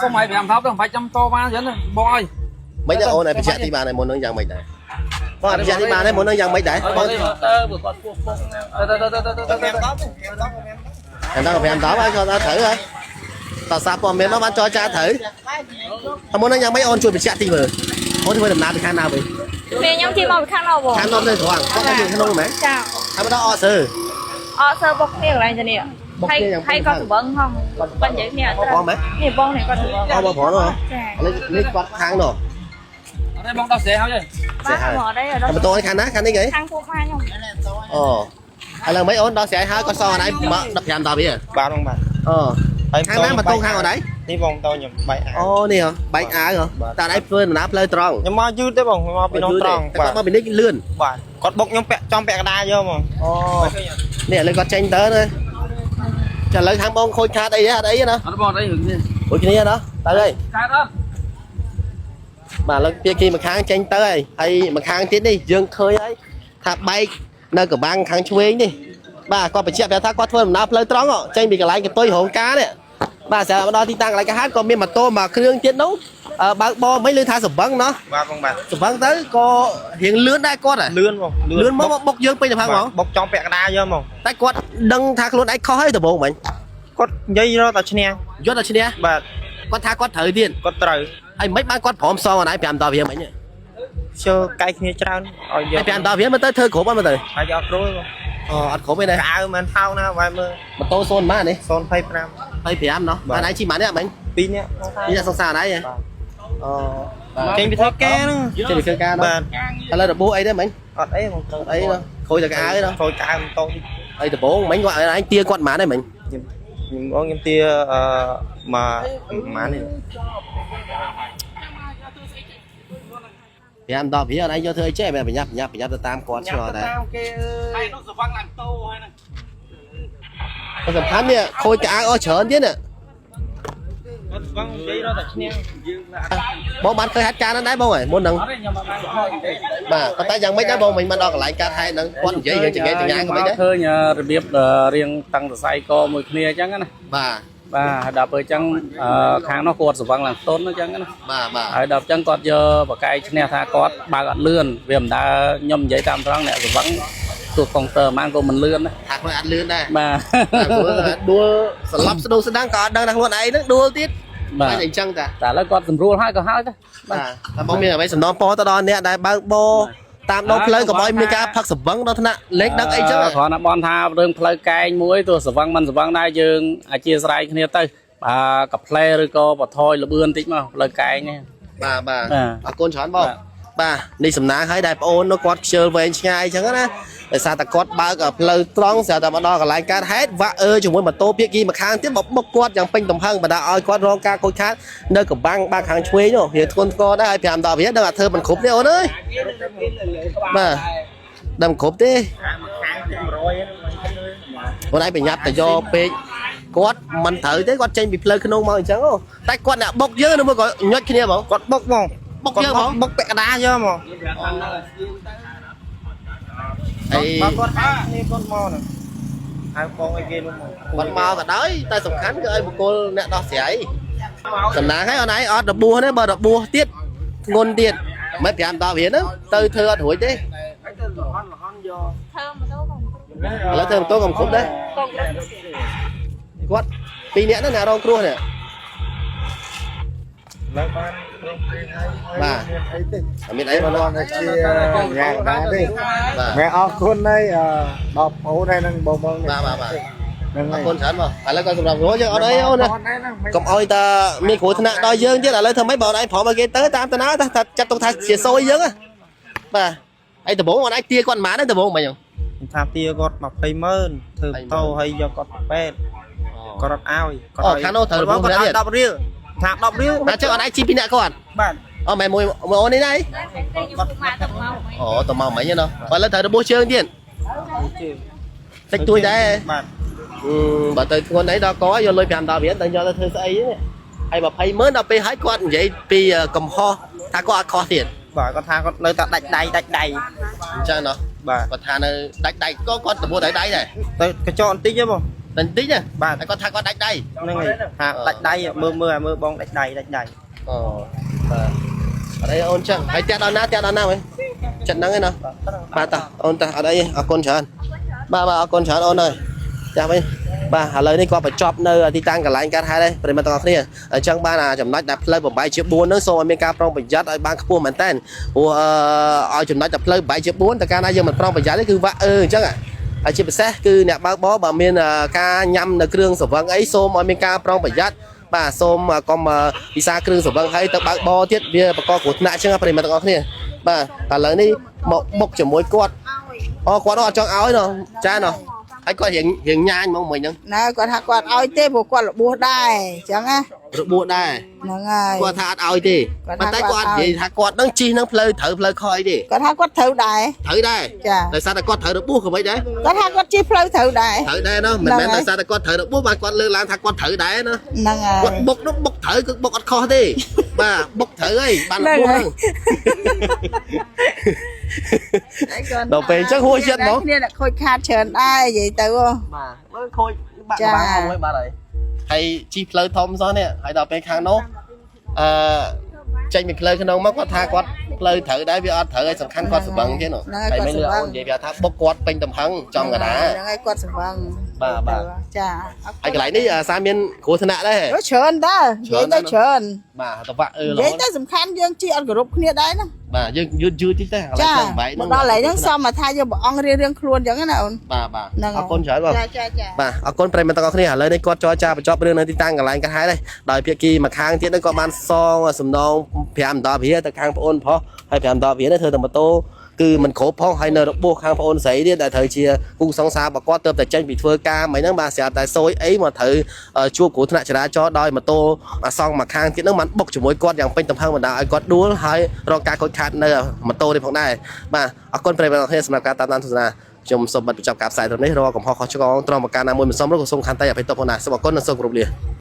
សុំឲ្យ5ថប់ទៅមិនបាច់ចាំតបានចឹងបងអើយ មិនដែរអូនឲ្យបញ្ជាក់ទីបានហើយមុននឹងយ៉ាងម៉េចដែរបងឲ្យបញ្ជាក់ទីបានហើយមុននឹងយ៉ាងម៉េចដែរបង ទៅបើគាត់ពោះពោះទៅទៅទៅទៅទៅ តែដល់5 10ហើយគាត់ថាត្រូវហើយតើសារព័ត៌មានមកបានចរចាត្រូវហើយមុននឹងយ៉ាងម៉េចអូនជួយបញ្ជាក់ទីមើលអូនធ្វើដំណើរពីខាងណាវិញ ពេលខ្ញុំជិះមកពីខាងនោះបង ខាងនោះទៅត្រង់គាត់ទៅក្នុងមែន ចា ហើយមកដល់អត់សើ អត់សើបុកគ្នាកន្លែងទៅនេះហើយហើយគាត់ស្វឹងហងគាត់និយាយគ្នាអត់ បងមែន នេះបងនេះគាត់ស្វឹង អូបងប្រុសហ៎ ចា ឥឡូវនេះគាត់ខាងនោះ អត់ទេបងដោះស្រាយហើយ បាទមកអត់ទេ តែម៉ូតូខាងណាខាងនេះគេ ខាងពួកម៉ាខ្ញុំ អូឥឡូវមិនអូនដោះស្រាយហើយគាត់សងអនឯងមក15 10វា បាទបងបាទ អូ ហើយ ខាងណាម៉ូតូខាងអនឯង នេះបងតោខ្ញុំបែកអាវ អូនេះហ៎បែកអាវហ៎តែអនឯងធ្វើដំណើរផ្លូវត្រង់ ខ្ញុំមកយឺតទេបងខ្ញុំមកពីនោះត្រង់ តែ បាទ គាត់មកពីនេះលឿន បាទគាត់បុកខ្ញុំពាក់ចំពាក់កណ្ដាលយកហ្មង អូនេះឥឡូវគាត់ចេញទៅណាចាឥឡូវខាងបងខូចខាតអីហ៎អត់អីណា អត់បងអត់អីរឿងនេះ ដូចគ្នាណាទៅហើយ កើតអត់ បាទឥឡូវពាក្យគេម្ខាងចេញទៅហើយហើយម្ខាងទៀតនេះយើងឃើញហើយថាបែកនៅកបាំងខាងឆ្វេងនេះបាទគាត់បញ្ជាក់ប្រាប់ថាគាត់ធ្វើដំណើរផ្លូវត្រង់ហ៎ចេញពីកន្លែងកតុយរោងការនេះបាទស្រាប់តែមកដល់ទីតាំងកន្លែងកាហាតក៏មានម៉ូតូមួយគ្រឿងទៀតនោះអឺបើកបរមិនលឺថាសវឹងណោះ បាទបងបាទ សវឹងទៅក៏រៀងលឿនដែរគាត់ហ៎ លឿនបង លឿនមកបុកយើងពេញទៅផឹងហ្មង បុកចំពាក់កណ្ដាលយកហ្មង តែគាត់ដឹងថាខ្លួនឯងខុសហើយដំបូងមិញ គាត់និយាយរត់តែឈ្នះ យត់តែឈ្នះ បាទ គាត់ថាគាត់ត្រូវទៀត គាត់ត្រូវ ហើយមិនបានគាត់ព្រមសងអនឯង5ដល់វាមិញ ជើកែគ្នាច្រើនឲ្យយក ហើយ5ដល់វាមើលទៅធ្វើគ្រប់ហើយមើលទៅ ហើយយកអត់គ្រូបង អូអត់គ្រប់ទេណា កៅមិនថោកណាវាយមើល ម៉ូតូសូនម៉ានេះ 025 25ណោះបានឯងជិះម៉ានេះមិញ ពីរនាក់ នេះអ្នកសង្សារអនឯងអូ ចេញពីធ្វើការហ្នឹង ចេញពីធ្វើការណោះ បាទ ឥឡូវរបួសអីដែរមិញ អត់អីបងត្រូវ អីណោះខូចតែកៅអីណោះ ខូចកៅម៉ូតូតិច អីដំបងមិញគាត់ឯងទាគាត់ម៉ានដែរមិញ ខ្ញុំខ្ញុំបងខ្ញុំទាអឺមកប្រហែលនេះ 5ដល់វាអនឯងយកធ្វើអីចេះប្រញាប់ប្រញាប់ប្រញាប់ទៅតាមគាត់ឆ្លដែរ តាមគេហើយនោះស្វឹងឡើងតោហើយហ្នឹង តែសំខាន់នេះខូចកៅអស់ច្រើនទៀតនេះ គាត់ស្វឹងនិយាយរត់តែឈ្នះ បងបានឃើញហេតុការណ៍ហ្នឹងដែរបងហើយមុនហ្នឹង អត់ទេខ្ញុំអត់បានខកទេ បាទប៉ុន្តែយ៉ាងម៉េចដែរបងមិញបានដល់កន្លែងកើតហេតុហ្នឹងគាត់និយាយរឿងចង្កេះចង្ងាក៏មិនដែរ ឃើញរបៀបរៀងតាំងសរសៃកមួយគ្នាអញ្ចឹងណា បាទ បាទដល់ពេលអញ្ចឹងខាងនោះគាត់ស្វឹងឡើងតុនអញ្ចឹងណា បាទបាទ ហើយដល់អញ្ចឹងគាត់យកបកែឈ្នះថាគាត់បើកអត់លឿនវាមិនដើរខ្ញុំនិយាយតាមត្រង់អ្នកស្វឹងទោះកុងទ័រប៉ុន្មានក៏មិនលឿនដែរ ថាខ្លួនអត់លឿនដែរ បាទ តែព្រោះថាដួលស្លាប់ស្ដូស្ដាងក៏អត់ដឹងថាខ្លួនឯងហ្នឹងដួលទៀត បាទ តែអញ្ចឹងតា តែឥឡូវគាត់សម្រួលហើយក៏ហើយដែរ បាទតែបងមានអ្វីសំណងពរទៅដល់អ្នកដែលបើកបរតាមដងផ្លូវកុំឲ្យមានការផឹកសវឹងដល់ថ្នាក់លេខដឹងអីចឹង គ្រាន់តែបនថារឿងផ្លូវកែងមួយទោះស្វឹងមិនស្វឹងដែរយើងអធិស្ឋានគ្នាទៅបាទកាផ្លែឬក៏បថយលបឿនតិចមកផ្លូវកែងនេះ បាទបាទ បាទ អរគុណច្រើនបងបាទនេះសំណាងហើយដែលប្អូននោះគាត់ខ្ជិលវែងឆ្ងាយអញ្ចឹងណាដោយសារតែគាត់បើកផ្លូវត្រង់ស្រាប់តែមកដល់កន្លែងកើតហេតុវាក់អើជាមួយម៉ូតូភាគីម្ខាងទៀតមកបុកគាត់យ៉ាងពេញទំហឹងបណ្ដាឲ្យគាត់រងការខូចខាតនៅកបាំងបាក់ខាងឆ្វេងនោះរៀងធ្ងន់ធ្ងរដែរហើយ5ដល់វាដឹងតែធ្វើមិនគ្រប់ទេអូនអើយបាទដឹងមិនគ្រប់ទេ ខាងជិត100ហ្នឹង អូនឯងប្រញាប់តែយកពេកគាត់មិនត្រូវទេគាត់ចេញពីផ្លូវក្នុងមកអញ្ចឹងអូតែគាត់អ្នកបុកយើងនោះមកក៏ញុចគ្នាហ្មង គាត់បុកបង បុកយើងហ្មង បុកពាក់កណ្ដាលយកហ្មង អី បើគាត់ហៅគ្នាគាត់មកហ្នឹងហៅបងអីគេនោះមក គាត់មកក៏ដោយតែសំខាន់គឺឲ្យបុគ្គលអ្នកដោះស្រាយសំណាងហើយអូនឯងអត់របួសទេបើរបួសទៀតធ្ងន់ទៀតមិន5ដល់វាហ្នឹងទៅធ្វើអត់រួចទេ ធ្វើម៉ូតូកុំ ឥឡូវធ្វើម៉ូតូក៏មិនគ្រប់ដែរ កុំ គាត់ពីរនាក់ហ្នឹងអ្នករងគ្រោះនេះ លើបានព្រមព្រៀងហើយ បាទ មានអីទេ អត់មានអីបង គាត់តែជាយ៉ាងណាទេ បាទ ម៉ែអរគុណហើយអឺដល់បងអូនហើយនឹងបងបង បាទបាទបាទ ហ្នឹងហើយ អរគុណច្រើនបងឥឡូវគាត់សម្រាប់រួចយើងអត់អីអូនណា ហើ កុំឲ្យតាមានគ្រោះថ្នាក់ដល់យើងទៀតឥឡូវធ្វើម៉េចបើអូនឯងព្រមឲ្យគេទៅតាមតាណាតាចាត់ទុកថាជាសួយយើងហ៎បាទហើយដំបូងអូនឯងទាគាត់ប៉ុន្មានទេដំបូងមិញ ខ្ញុំថាទាគាត់20ម៉ឺនធ្វើម៉ូតូហើយយកគាត់ទៅពេទ្យគាត់រត់ឲ្យ អូខាងនោះត្រូវ គាត់ឲ្យ10រៀលថា10រៀល តែចឹងអូនឯងជីពីរនាក់គាត់ បាទ អូមែនមួយមួយអូននេះដែរ គេយូរមកទៅមក អូតមកមិញហ្នឹងបើឥឡូវត្រូវរបួសជើងទៀតតិចតួចដែរ បាទ អឺបើទៅធ្ងន់អីដល់កយកលុយ5ដល់រៀលទៅយកទៅធ្វើស្អីហ្នឹងហើយ20ម៉ឺនដល់ពេលហើយគាត់និយាយពីកំហុសថាគាត់អត់ខុសទៀត បាទគាត់ថាគាត់នៅតែដាច់ដៃដាច់ដៃ អញ្ចឹងណោះ បាទ គាត់ថានៅដាច់ដៃក៏គាត់របួសដៃដៃដែរ ទៅកញ្ចក់បន្តិចទេបង តែបន្តិចណា បាទ តែគាត់ថាគាត់ដាច់ដៃ ហ្នឹងហើយថាដាច់ដៃមើលមើលអាមើលបងដាច់ដៃដាច់ដៃ អូបាទអត់អីអូនចឹងហើយផ្ទះដល់ណាផ្ទះដល់ណាវិញចិត្តហ្នឹងឯណោះបាទតោះអូនតោះអត់អីទេអរគុណច្រើនបាទបាទអរគុណច្រើនអូនអើយផ្ទះវិញបាទឥឡូវនេះគាត់បញ្ចប់នៅទីតាំងកន្លែងកាត់ហេតុហើយប្រិយមិត្តទាំងអស់គ្នាអញ្ចឹងបានអាចំណុចដែលផ្លូវបំបីជា4ហ្នឹងសូមឲ្យមានការប្រុងប្រយ័ត្នឲ្យបានខ្ពស់មែនតើព្រោះអឺឲ្យចំណុចតែផ្លូវបំបីជា4តែកាលណាយើងមិនប្រុងប្រយ័ត្នទេគឺវាក់អឺអញ្ចឹងហើយជាពិសេសគឺអ្នកបើកបរបើមានការញ៉ាំនៅគ្រឿងស្រវឹងអីសូមឲ្យមានការប្រុងប្រយ័ត្នបាទសូមកុំពិសាគ្រឿងស្រវឹងហើយទៅបើកបរទៀតវាបង្កគ្រោះថ្នាក់អញ្ចឹងប្រិយមិត្តទាំងអស់គ្នាបាទឥឡូវនេះមកបុកជាមួយគាត់អូគាត់អត់ចង់ឲ្យណោះចាណោះហើយគាត់រៀងរៀងញ៉ាញហ្មងមិញហ្នឹង ណែគាត់ថាគាត់ឲ្យទេព្រោះគាត់របួសដែរអញ្ចឹងណា របួសដែរ ហ្នឹងហើយ គាត់ថាអត់ឲ្យទេ គាត់ ប៉ុន្តែ ថាគាត់ គាត់និយាយថាគាត់នឹងជិះនឹងផ្លូវត្រូវផ្លូវខអីទេ គាត់ថាគាត់ត្រូវដែរ ត្រូវដែរ ចា ដោយសារតែគាត់ត្រូវរបួសក៏មិនដែរ គាត់ថាគាត់ជិះផ្លូវត្រូវដែរ ត្រូវដែរណោះមិនមែន ហ្នឹងហើយ ដោយសារតែគាត់ត្រូវរបួសបានគាត់លើកឡើងថាគាត់ត្រូវដែរណោះ ហ្នឹងហើយ គាត់បុកនោះបុកត្រូវគឺបុកអត់ខុសទេបាទបុកត្រូវហើយបានរបួសហ្នឹង ដល់ពេលអញ្ចឹងហួសចិត្តហ្មង គ្នាអ្នកខូចខាតច្រើនដែរនិយាយទៅហ៎ បាទមើលខូចបាក់ ចា ក្បាលមួយបាត់ហើយហើយជីផ្លូវធំសោះនេះហើយដល់ពេលខាងនោះអឺចេញពីផ្លូវក្នុងមកគាត់ថាគាត់ផ្លូវត្រូវដែរវាអត់ត្រូវហើយសំខាន់គាត់ស្បឹងទៀតនោះហើយមិនលឺអូននិយាយប្រាប់ថាបុកគាត់ពេញទំហឹងចំកណ្ដាល ហ្នឹងហើយគាត់ស្វឹង បាទបាទ ចា ហើយកន្លែងនេះអាសាមានគ្រោះថ្នាក់ដែរ អូច្រើនដែរនិយាយទៅច្រើន បាទតវាក់អឺរ និយាយ ហូត ទៅសំខាន់យើងជិះអត់គោរពគ្នាដែរណា បាទយើងយឺតយឺតតិចទេកន្លែង ចា ផ្លូវបែក មកដល់កន្លែងហ្នឹងសមមកថាយើងព្រះអង្គរៀងរៀងខ្លួនអញ្ចឹងណាអូន បាទបាទ ហ្នឹង អរគុណច្រើនបង ចាចាចា បាទអរគុណប្រិយមិត្តទាំងអស់គ្នាឥឡូវនេះគាត់ចរចាបញ្ចប់រឿងនៅទីតាំងកន្លែងកាត់ហេតុហើយដោយភាគីម្ខាងទៀតនេះគាត់បានសងសំណង5ដល់រៀលទៅខាងប្អូនប្រុសហើយ5ដល់រៀលនេះធ្វើតែម៉ូតូគឺមិនគ្រប់ផងហើយនៅរបួសខាងប្អូនស្រីទៀតដែលត្រូវជាគូសង្សាររបស់គាត់ទើបតែចេញពីធ្វើការមិញហ្នឹងបាទស្រាប់តែសួយអីមកត្រូវជួបគ្រោះថ្នាក់ចរាចរណ៍ដោយម៉ូតូអាសង់ម្ខាងទៀតហ្នឹងបានបុកជាមួយគាត់យ៉ាងពេញទំហឹងបណ្ដាលឲ្យគាត់ដួលហើយរងការខូចខាតនៅម៉ូតូនេះផងដែរបាទអរគុណប្រិយមិត្តទាំងអស់គ្នាសម្រាប់ការតាមដានទស្សនាខ្ញុំសូមបិទបញ្ចប់ការផ្សាយត្រឹមនេះរាល់កំហុសខុសឆ្គងត្រង់ប្រការណាមួយមិនសមរម្យក៏សូមខន្តីអភ័យទោសផងដែរសូមអរគុណនិងសូមគោរពលា។